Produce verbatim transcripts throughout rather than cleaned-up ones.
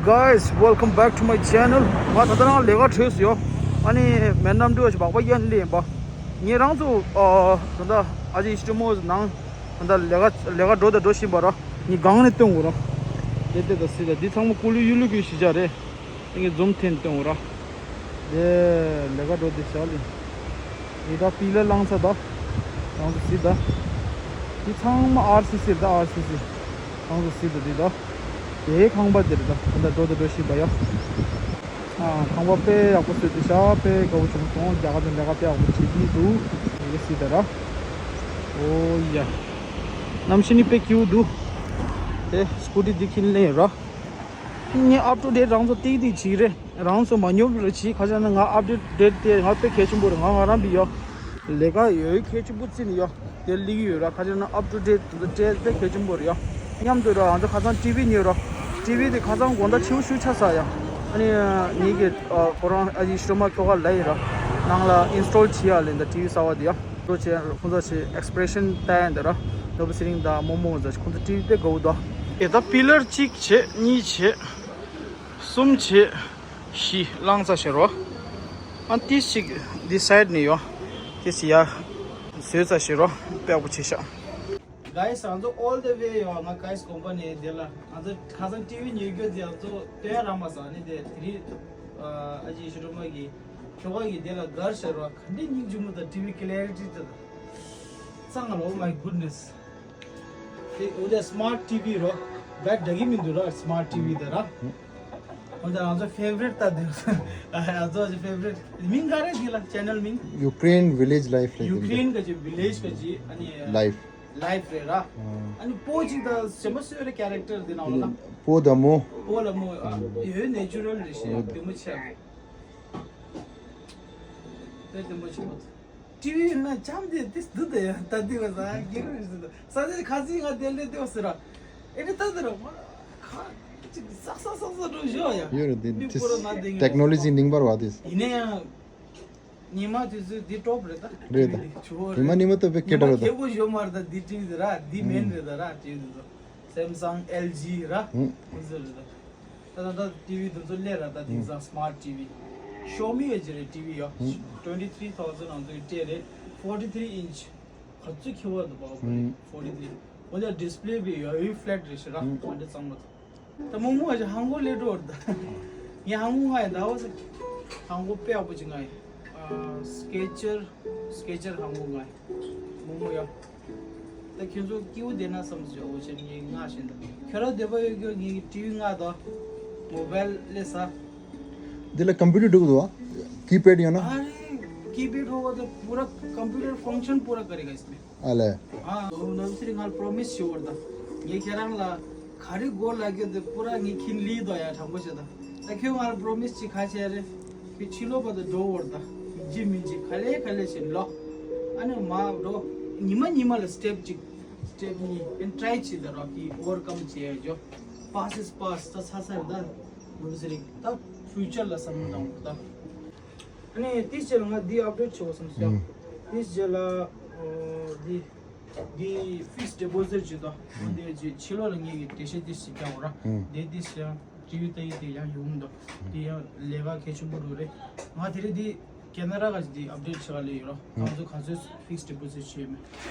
Guys, welcome back to my channel. ང་ད་ལྟ་རང་ལས་ཀ་བྲོས་སོང་ཡོ། ཨ་ནི་མེད་ནམ་འགྲོ་ཞིག་བག་པ་ཡན་ལེན་པ། ངས་རང་ཚོ་ཨ་ད་ལྟ་ཨ་ཅེ་ཨི་ཤི་ཊོ་མོ་ནང་ད་ལྟ་ལས་ཀ་ལས་ཀ་འགྲོ་དང་འགྲོ་བཞིན་པ་ར། ངས་སྒང་ནས་སྟོན་དགོས་ར། དེ་དེ་ད་སྲིད་ད་འདི་ཚང་མ་ཀུ་ལུ་ཡུ་ལུ་གི་གཞིས་ཆགས་རེད། ངས་ཛུམ་འཐེན་སྟོན་དགོས་ར། དེ་ལས་ཀ་འགྲོ་དེ་བྱ་ལེ། འདི་ད་པི་ལར་བསླངས་ཚར་ད། རང་ཚོ་གཟིགས་ད། འདི་ཚང་མ་ཨར་སི་སི་རེད་ད། ཨར་སི་སི། རང་ཚོ་གཟིགས་ད་འདི་ད། དེའི་ཁང་པ་འདི་རེད་ད། ད་འགྲོ་དང་འགྲོ་བཞིན་པ་ཡ། ཨ་ཁང་པ་དཔེ་ཡག་པོ་བཟོས་འདུག་ཤག་དཔེ་དགའ་པོ་བྱུང་སོང་། རྒྱ་གར་དང་ལས་ཀ་དཔེ་ཡག་པོ་བྱེད་ཀྱི་འདུག་དེ་ག་གཟིགས་ད་ར། ཨོ་ཡ། གནམ་གཤིས་ནི་དཔེ་སྐྱིད་པོ་འདུག་དེ་སི་ཀུ་ཊི་འདི་ཁྱེར་ལེན་ར། ངས་ཨབ་ཊུ་ཌེཊ་རང་ཚོ་ཏིག་ཏིག་བྱེད་ཀྱི་རེད། རང་ཚོ་མ་ཉོབ་རེ་བྱེད། ཁ་ཤས་ན་ང་ཨབ་ཌེཊ་ཌེཊ་དེ་ང་དཔེ་གལ་ཆེན་པོ་རེད། ང་ང་རང་བི་ཡོ་ལས་ཀ་ཡོད་གལ་ཆེན་པོ་བརྩིས་ནས་ཡོ་དེ་སླེབས་ཀྱི་ཡོད་ར། ཁ་ཤས་ན་ཨབ་ཊུ་ཌེཊ་དེ་ཚོ་སྤྲད་དཔེ་གལ་ཆེན་པོ་རེད་ཡོ། མཉམ་དུ་ར་ང་ཚོ་ཁ་སང་ཊི་ཝི་ཉོས་ར། ཊི་ཝི་དེ་ཁ་སང་དགོང་དག་ཕྱི་པོ་ཤུགས་ཆག་ས་ཡ། ཨ་ནི་ངེད་ཀྱི་ཁོ་རང་ཨ་ཅེ་ཨི་ཤི་ཊོ་མོ་ཁྱོ་ག་ལབ་ཡིན་ར། ནང་ལ་ཨིན་སི་ཊོལ་བྱེད་ཡ་ལེ་ད་ཊི་ཝི་གསར་པ་དེ་ཡ། ཁོ་ཚོ་ཆེ་ཁོ་ཚོ་ཆེ་ཨེག་སི་པི་རེ་ཤན་ལྟ་ཡ་འདི་ར། ནོར་བུ་ཚེ་རིང་དང་རྨོ་མོ་ཚོ་ཁོ་ཚོ་ཊི་ཝི་དཔེ་དགའ་པོ་འདུག་དེ་ད་པི་ལར་གཅིག་བྱས། གཉིས་བྱས། གསུམ་བྱས། བཞི་བསླངས་ཚར་ཤག་རོ། ཨ་ཏིས་ཅིག་འདི་སའིཌ་ནས་ཡོ། ཏིས་ཡ་བཟོས་ཚར་ཤག་རོ། དཔེ་ཡག་པོ་བྱས་ཤག Guys, ང་ཚོ་all the way ཡོ། ང་གྷའི་ཀོམ་པ་ནི་དེ་ལ་ང་ཚོ་ཁ་སང་ཊི་ཝི་ཉོས་རྒྱུ་དེ་ང་ཚོ་སྟོན་རང་མ་ས་ནི་དེ་དེ་རིང་ཨ་ཅེ་ཨི་ཤི་ཊོ་མོ་གི་ཁྱོ་ག་གི་དེ་ལ་གར་ཤར་བ་ག་འདྲ་སྙིང་རྗེ་མོ་དང་ཊི་ཝི་ཀི་ལེ་རི་ཊི་དེ་དང་། ཙང་ལོ། Oh my goodness. དེ་འོ་དེ་སི་མཱརཊ་ཊི་ཝི་རོ། བེད་འདྲ་གི་མི་འདུག་ར། སི་མཱརཊ་ཊི་ཝི་དེ་ར། འོ་དེ་ང་ཚོ་ཕེ་ཝ་རི་ཊི་ད་དེ། ང་ཚོ་ཕེ་ཝ་རི་ཊི་མིང་ག་རེ་དེ་ལ་ཆེ་ནལ་མིང་། Ukraine Village Life ལབ་ཀྱི་འདུག་ཡུ་ཀེ་རེན་ག་ཅིག་ཝི་ལེཇ་ག་ཅིག་ཨ་ནི། Life. Life རེད་ར། ཨ་ནི་པོ་ཅིག་ད་ཞེ་མ་སོས་རེ་ཀེ་རེག་ཊར་དེ་ནང་ལ་ད། པོ་དང་མོ། པོ་ལ་མོ་ཨ་ཡོད་ནེ་ཅུ་རལ་རེད་ཤི་ཡ། བདེ་མོ་ཆེ་རེད། དཔེ་བདེ་མོ་ཆེ་མོ། ཊི་ཝི་ཡིན་ན་འཆམ་དེ་དེ་སྡུག་དེ་ཡང་ད་དེ་བ་ཟ་རྒྱལ་རེད་ཟེར་ད། ས་དེ་ཁ་སི་ང་དེ་ལས་དེ་བ་ཟེར་ར། ཨེ་རེད་ད་དེ་ར་མ་ཁ་ཅིག་སག་སག་སག་སག་འགྲོ་བཞོ་ཡ། ཡོད་རེད་དེ། མི་ཁོ་ར་ན་དེ་ངེས་ཊེག་ནོ་ལོ་ཇི་རྙིང་པ་རེད་བ་དེ། ཡིན་ན་ཡང་ཉི་མ་དེ་ཚོའི་དེ་ཊོབ་རེད་ད། རེད་ད། ཇོ་རེད། ཉི་མ་ཉི་མ་ཏོ་པེ་ཉི་ཀེ་མ་ཊར་ད། ཁེ་པོ་ཞོ་མར་ད་དེ་ཊི་ཝི་ཟེར་ར་དེ་མེན་རེད་ད་ར་ཊི་ཝི་ཟེར་ད། སེམ་སང་ཨེལ་ཇི་ར། ཧུང་། ཁོ་ཚོ་རེད་ད། ད་ད་ད་ཊི་ཝི་དེ་ཚོ་སླེབས་ར་ད་དེང་སང་སི་མཱརཊ་ཊི་ཝི། ཤོ་མི་ཡ་ཇི་རེད་ཊི་ཝི་ཡོ། ཧུང་། ཊུ་ཝེན་ཊི་ཐི་རི་ཐའོ་ཟེན་ང་ཚོ་གི་སྤྲད་རེད། ཕོར་ཊི་ཐི་རི་ཨིན་ཆི། ག་ཚོད་ཁེ་པོ་འདུག་པ། ཧུང་། ཕོར་ཊི་ཐི་རི། འོ་ད་ཌི་སི་པི་ལེ་བི་ཡོ་ཡི་ཕ་ལེཊ་རེད་ཤི་ར། ཧུང་། ག་འདྲ་གཙང་མ་འདུག་ད་མོག་མོག་ཨ་ཅག་ཧང་གོ་ལས་འགྲོ་བར་ད། ངས་ཧང་གོ་ང་ཡི་ཟླ་བ་ཟེར། ཧང་གོ་དཔེ་ཡག་པོ་ཅིག་ང་ཡི། ཨ་སི་ཀེ་ཅར། སི་ཀེ་ཅར་ཧང་གོ་ང་ཡི། མོག་མོག་ཡ། ད་ཁྱོད་ཚོ་སྐྱིད་པོ་བསྡད་ན་བསམ་སོང་འོ་ཅན་ངས་ང་བཞིན་ད། ཁྱོད་རང་བསྡད་པ་ཡོད་རྒྱུ་ངས་ཊི་ཝི་ང་ད། མོ་བལ་ལས་ས། འདི་ལ་ཀམ་པུ་ཊར་འགྲོ་གི་འདུག་བ། ཀི་པེཌ་ཡོད་ན། अरे कीपैड होगा तो पूरा computer function पूरा करेगा इसमें। ཨ་ལས། ཨ་ནོར་བུ་ཚེ་རིང་ང་ལ་པྲོ་མི་སི་ཞུ་བར་ད། ངས་ཁྱེད་རང་ལ་ག་རེ་དགོས་ལབ་རྒྱུ་དེ་པུ་ར་ངས་ཁྱིན་ལི་དོ་ཡ་དྲང་པོ་བྱེད་ད། ད་ཁྱོད་ང་ལ་པྲོ་མི་སི་ཅིག་ག་བྱས་རེད། ཁྱོད་ཕྱི་ལོགས་པ་དང་འགྲོ་བར་ད། ཡིན་གཅིག་མིན་གཅིག་ག་ལེ་ག་ལེ་བྱེད་ལོ། ཨ་ནི་མ་འགྲོ། ཉི་མ་ཉི་མ་ལ་སི་ཊེབ་གཅིག་སི་ཊེབ་གཉིས་ཨེན་ཊི་རའི་བྱེད་ད་རོགས་ཀྱིས་ཨོ་ཝར་ཀམ་བྱེད་ཡ་ཇོ། པཱ་སི་པཱ་སི་ད་ཚ་ཚ་རེད་ད། ནོར་བུ་ཚེ་རིང་ད་ཕིའུ་ཅར་ལ་བསམ་བློ་བཏང་དགོས་ད། ཨ་ནི་དེའི་རྗེས་ལ་ང་འདི་ཨབ་ཌེཊ་བྱེད་དགོས་བསམ་སོང་། ཨུམ། དེའི་རྗེས་ལ་ཨོ་འདི་འདི་ཕིག་སི་ཌི་པོ་ཟིཊ་བྱེད་དོ། ཨ་འདི་རྗེས་ཕྱི་ལོགས་ལ་ངེད་ཀྱི་འགྲེལ་བཤད་དེ་ཞིག་རྒྱག་དགོས་ར། ཨུམ། དེ་དེ་ཞིག་ཊི་ཝི་ལྟ་ཡི་དེ་ཡང་ཡོང་མི་འདུག་དེ་ཡང་ལས་ཀ་གལ་ཆེན་པོ་འགྲོ་རེད། ང་དེ་རིང་འདི་ཁེ་ན་ཌ་ག་ཅིག་འདི་ཨབ་ཌེཊ་བྱེད་ག་སླེབས་ཡོད་ར། ང་ཚོ་ག་ཚོད་ཕིག་སི་ཌི་པོ་ཟིཊ་བྱས་མེད།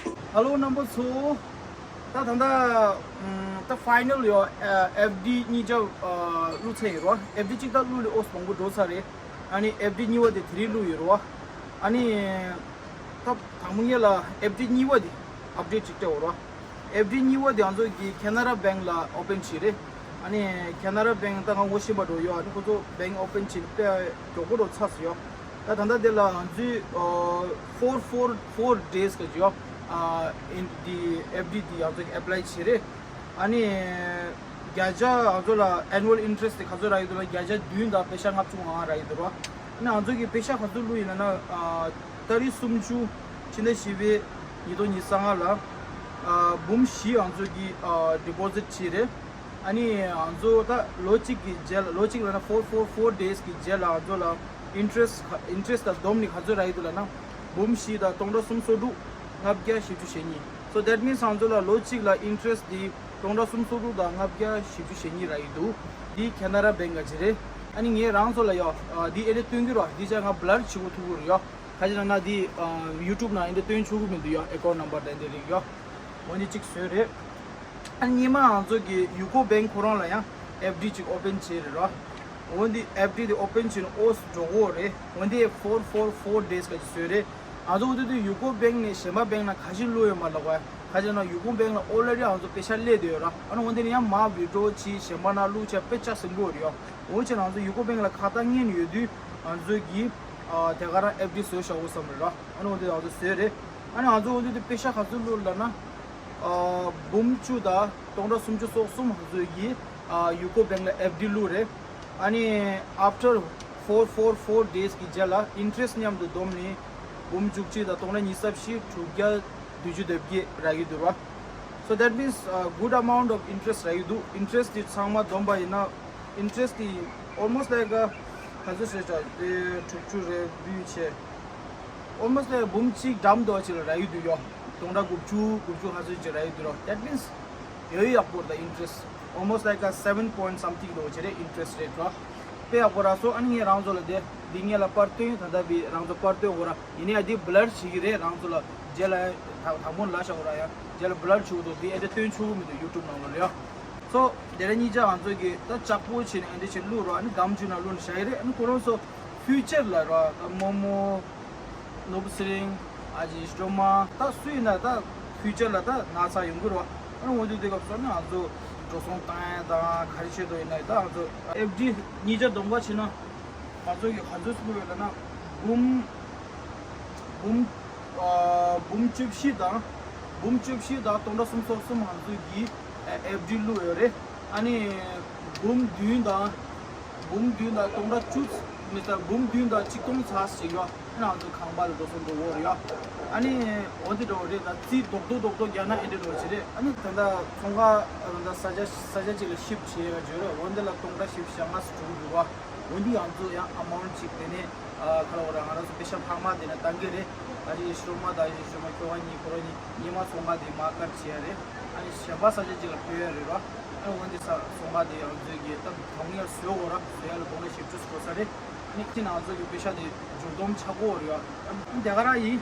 ཧ་ལོ་རྣམ་པ་ཚོ། ད་ད་ལྟ་ཨམ་ད་ཕའི་ནལ་ཡོ་ཨ་ཨེཕ་ཌི་གཉིས་ཆ་ཨ་བླུགས་ཚར་ཡོད་རེད་བ། ཨེཕ་ཌི་གཅིག་ད་བླུགས་ལས་ཨོ་སི་མང་པོ་འགྲོ་ཚར་རེད། ཨ་ནི་ཨེཕ་ཌི་གཉིས་པ་དེ་དེ་རིང་བླུགས་ཡོད་རེད་བ། ཨ་ནི་ད་དང་པོ་ངེད་ལ་ཨེཕ་ཌི་གཉིས་པ་དེ་ཨབ་ཌེཊ་ཅིག་སྤྲད་ཡོད་རེད་བ། ཨེཕ་ཌི་གཉིས་པ་དེ་ང་ཚོ་གི་ཁེ་ན་ཌ་བེང་ལ་ཨོ་པན་བྱས་རེད། ཨ་ནི་ཁེ་ན་ཌ་བེང་ད་ང་ངོ་ཤེས་པ་འགྲོ་ཡོད། ཨ་ནི་ཁོ་ཚོ་བེང་ཨོ་པན་བྱས་ནས་དཔེ་མགྱོགས་པོ་འགྲོ་ཚར་སོང་ཡོད། ད་ད་ལྟ་དེ་ལ་ང་ཚོས་ཨ་ཕོར་ཕོར་ཕོར་ཌེ་ཟི་ག་ཅིག་ཡོད། ཨ་ཨིན་འདི་ཨེཕ་ཌི་འདི་ང་ཚོ་གི་ཨེབ་ལའི་བྱས་རེད། ཨ་ནི་བརྒྱ་ཆ་ང་ཚོ་ལ་ཨེ་ནུ་ཝལ་ཨིན་ཊི་རེ་སི་དེ་ག་ཚོད་རག་གི་འདུག་ལབ་ན་བརྒྱ་ཆ་བདུན་དང་པེ་ཤ་ལྔ་བཅུ་ང་ལྔ་རག་གི་འདུག་ར། ཨ་ནི་ང་ཚོ་གིས་པེ་ཤ་ག་ཚོད་བླུགས་ཡིན་ལབ་ན་ཨ་ཏ་རིག་སུམ་ཅུ་ཕྱི་ཟླ་བཞི་པའི་ཉིས་སྟོང་ཉི་ཤུ་རྩ་ལྔ་ལ་ཨ་འབུམ་བཞི་ང་ཚོ་གིས་ཨ་ཌི་པོ་ཟིཊ་བྱས་རེད། ཨ་ནི་ང་ཚོ་ད་ལོ་གཅིག་གི་རྗེས་ལ་ལོ་གཅིག་ལབ་ན་ཕོར་ཕོར་ཕོར་ཌེ་ཟི་གི་རྗེས་ལ་ང་ཚོ་ལ་ཨིན་ཊི་རེ་སི་ཨིན་ཊི་རེ་སི་དང་བསྡོམས་ནས་ག་ཚོད་རག་གི་འདུག་ལབ་ན་འབུམ་བཞི་དང་སྟོང་ཕྲག་སུམ་ཅུ་སོ་དྲུག་ལྔ་བརྒྱ་བཞི་བཅུ་ཞེ་གཉིས། So that means ང་ཚོ་ལ་ལོ་གཅིག་ལ་ཨིན་ཊི་རེ་སི་དེ་ སྟོང་ཕྲག་སུམ་ཅུ་སོ་དྲུག་དང་ལྔ་བརྒྱ་བཞི་བཅུ་ཞེ་གཉིས་རག་གི་འདུག་འདི་ཁེ་ན་ར་བེང་གི་ཅིག་རེད། ཨ་ནི་ངས་རང་ཚོ་ལ་ཡོ། འདི་ཨེ་འདྲ་སྟོན་གྱི་རོ། འདི་ཅག་ང་བླར་བྱེད་དགོས་ཐུག་གི་རེད་ཡོ། ཁ་ཅིག་ན་ན་འདི་ཡུ་ཊུབ་ནང་ཨེ་འདྲ་སྟོན་ཆོག་གི་མི་འདུག་ཡོ། ཨེ་ཀའུན་ཊི་ནམ་བར་དང་འདི་རིགས་ཡོ། འོ་འདི་གཅིག་བཟོས་རེད། ཨ་ནི་གཉིས་མ་ང་ཚོ་གི་ཡུ་ཀོ་བེང་ཁོ་རང་ལ་ཡང་ཨེཕ་ཌི་གཅིག་ཨོ་པན་བྱས་རེད་རོ། འོ་འདི་ཨེཕ་ཌི་དེ་ཨོ་པན་བྱས་ནས་ཨོ་སི་འགྲོ་གོ་རེད། འོ་འདི་four four four days ག་ཅིག་བཟོས་རེད། ང་ཚོ་འོ་དེ་དུས་ཡུ་ཀོ་བེང་ནས་གཞན་པ་བེང་ལ་ག་ཞིག་བླུགས་ཡོད་མ་ལབ་པ། ཁ་ཅིག་ན་ཡུ་ཀོ་བེང་ལ་ཨོ་ལེ་ཌི་ང་ཚོ་པེ་ཤ་སླེབས་བསྡད་ཡོད་ར། ཨ་ནི་འོ་འདི་ནས་ཡང་མ་ཝི་ཌོ་བྱས་གཞན་པ་ན་བླུགས་བྱས་དཔེ་ཆ་ཟིན་པོ་རེད་ཡོ། འོ་བྱས་ན་ང་ཚོ་ཡུ་ཀོ་བེང་ལ་ཁ་བཏང་ཉན་ཡོད་དུས་ང་ཚོ་གིས་ཨ་དེ་ག་རང་ཨེཕ་ཌི་བཟོས་བཞག་འོ་བསམ་རེད་ར། ཨ་ནི་འོ་དེ་ང་ཚོ་བཟོས་རེད། ཨ་ནི་ང་ཚོ་འོ་དེ་དུས་པེ་ཤ་ག་ཚོད་བླུགས་ལབ་ན། ཨ་འབུམ་བཅུ་དང་སྟོང་ཕྲག་སུམ་ཅུ་སོ་གསུམ་ང་ཚོ་གིས་ཨ་ཡུ་ཀོ་བེང་ལ་ཨེཕ་ཌི་བླུགས་རེད། ཨ་ནི་after four four four days གི་རྗེས་ལ་ཨིན་ཊི་རེ་སི་མཉམ་དུ་བསྡོམས་ནས་འབུམ་བཅུ་གཅིག་དང་སྟོང་ཕྲག་ཉི་ཤུ་རྩ་བཞི་དྲུག་བརྒྱ་བདུན་ཅུ་དོན་བརྒྱད་རག་གི་འདུག་ར། So that means a good amount of interest རག་གི་འདུག་ཨིན་ཊི་རེ་སི་དེ་ཚང་མ་བསྡོམས་པ་ཡིན་ན། Interest དེ་almost like a ག་ཚོད་ཟེར་ཆ་དེ་དྲུག་ཅུ་རེ་བདུན་བྱས། Almost like འབུམ་གཅིག་འགྲམ་དུ་ཅིག་ལ་རག་གི་འདུག་ཡོ། སྟོང་ཕྲག་དགུ་བཅུ་དགུ་བཅུ་ལྷག་ཙམ་ཅིག་རག་གི་འདུག་རོ། That means ཡོད་ཡག་པོ་རེད་ད། Interest almost like a seven point something རོ་ཅིག་རེད། Interest rate རོ། དཔེ་ཡག་པོ་རག་སོང་། ཨ་ནི་ངས་རང་ཚོ་ལ་དེ་འདི་ངས་ལ་པར་སྟོན། ད་ལྟ་བི་རང་ཚོ་པར་སྟོན་འོ་ར། ཡིན་ནའི་འདི་བླར་བྱེད་ཀྱི་རེད། རང་ཚོ་ལ་རྗེས་ལ་དང་དང་པོ་ལ་བཞག་འོ་ར། ཡང་རྗེས་ལ་བླར་བྱེད་འོ་དོ་འདི་ཨེ་འདྲ་སྟོན་ཆོག་གི་མི་འདུག་ཡུ་ཊུབ་ནང་ལོགས་ལ་ཡོ། སོ་དེ་རིང་གཉིས་ཆ་ང་ཚོ་གིས་ད་ལྕགས་པོ་བྱས་ནས་ཨེ་འདྲ་བྱས་བླུགས་རོགས། ཨ་ནི་སྒམ་ཆུ་ནང་བླུགས་ནས་བཞག་ཡི་རེད། ཨ་ནི་ཁོ་རང་ཚོ་ཕིའུ་ཅར་ལ་རོགས་ད་རྨོ་མོ་ནོར་བུ་ཚེ་རིང་ཨ་ཅེ་སྒྲོལ་མ་ད་སུ་ཡིན་ན་ད་ཕིའུ་ཅར་ལ་ད་ན་ཚ་ཡོང་གི་རོགས། ཨ་ནི་འོ་དེ་དེ་སྐབས་སུ་ནི་ང་ཚོ་འགྲོ་སོང་བཏང་ཡ་དང་ག་རེ་བྱེད་དོ་ཡིན་ན་ད་ང་ཚོ་ཨེཕ་ཌི་གཉིས་ཆ་བསྡོམས་པ་བྱས་ན་ང་ཚོ་གིས་ག་ཚོད་བླུགས་ཡོད་ལབ་ན་འབུམ་འབུམ་ཨ་འབུམ་བཅུ་བཞི་དང་འབུམ་བཅུ་བཞི་དང་སྟོང་ཕྲག་སུམ་ཅུ་སོ་གསུམ་ང་ཚོ་གིས་ཨེཕ་ཌི་བླུགས་ཡོད་རེད། ཨ་ནི་འབུམ་བདུན་དང་འབུམ་བདུན་དང་སྟོང་ཕྲག་བཅུ་མི་ཚད་འབུམ་བདུན་དང་ཆིག་སྟོང་ཚ་ཞིག་ཡོད། ཨ་ནི་ང་ཚོ་ཁང་པ་ལ་འགྲོ་སོང་འགྲོ་གོ་རེད་ཡ། ཨ་ནི་འོ་འདི་འགྲོ་རེད། ད་རྩིས་རྡོག་རྡོག་རྡོག་རྡོག་རྒྱག་ན་ཨེ་འདྲ་འགྲོ་ཞིག་རེད། ཨ་ནི་ད་ལྟ་ཚོང་ཁང་ད་ལྟ་ས་ཆ་ས་ཆ་གཅིག་ལ་ཤིབ་བྱེད་ཡ་བརྗོད་རེད། འོ་འདི་ལ་སྟོང་ཕྲག་བཞི་བཅུ་ཞེ་ལྔ་ཙམ་འགྲོ་གི་འདུག་བ། འོ་འདི་ང་ཚོ་ཡང་ཨ་མའུན་ཊི་གཅིག་དེ་ནས་ཨ་ཁ་ལ་འོ་ར་ང་རང་ཚོ་པེ་ཤ་ལྷག་མ་དེ་ནས་བཏང་གི་རེད། ཨ་ཅེ་ཤོ་མ་དང་ཨ་ཅེ་ཤོ་མ་ཁྱོ་ག་གཉིས་ཁོ་རང་གཉིས་གཉིས་མ་ཚོང་ཁང་དེ་མ་ཀར་བྱེད་ཡ་རེད། ཨ་ནི་གཞན་པ་ས་ཆ་གཅིག་ལ་ཕུལ་ཡ་རེད་ར། ཨ་འོ་འདི་ས་ཚོང་ཁང་དེ་ང་ཚོའི་གི་ད་གྲོང་ཡ་བཟོས་འོ་ར། བཟོས་ཡ་ལ་སྟོང་ཕྲག་བཞི་བཅུ་འགྲོ་ས་རེད། ཨ་ནི་ཁྱེད་ང་ཚོ་གི་པེ་ཤ་དེ་འགྱུར་སྡོམ་ཆགས་གོ་རེད་ཡ། ཨ་ནི་དེ་ག་རང་ཡིན།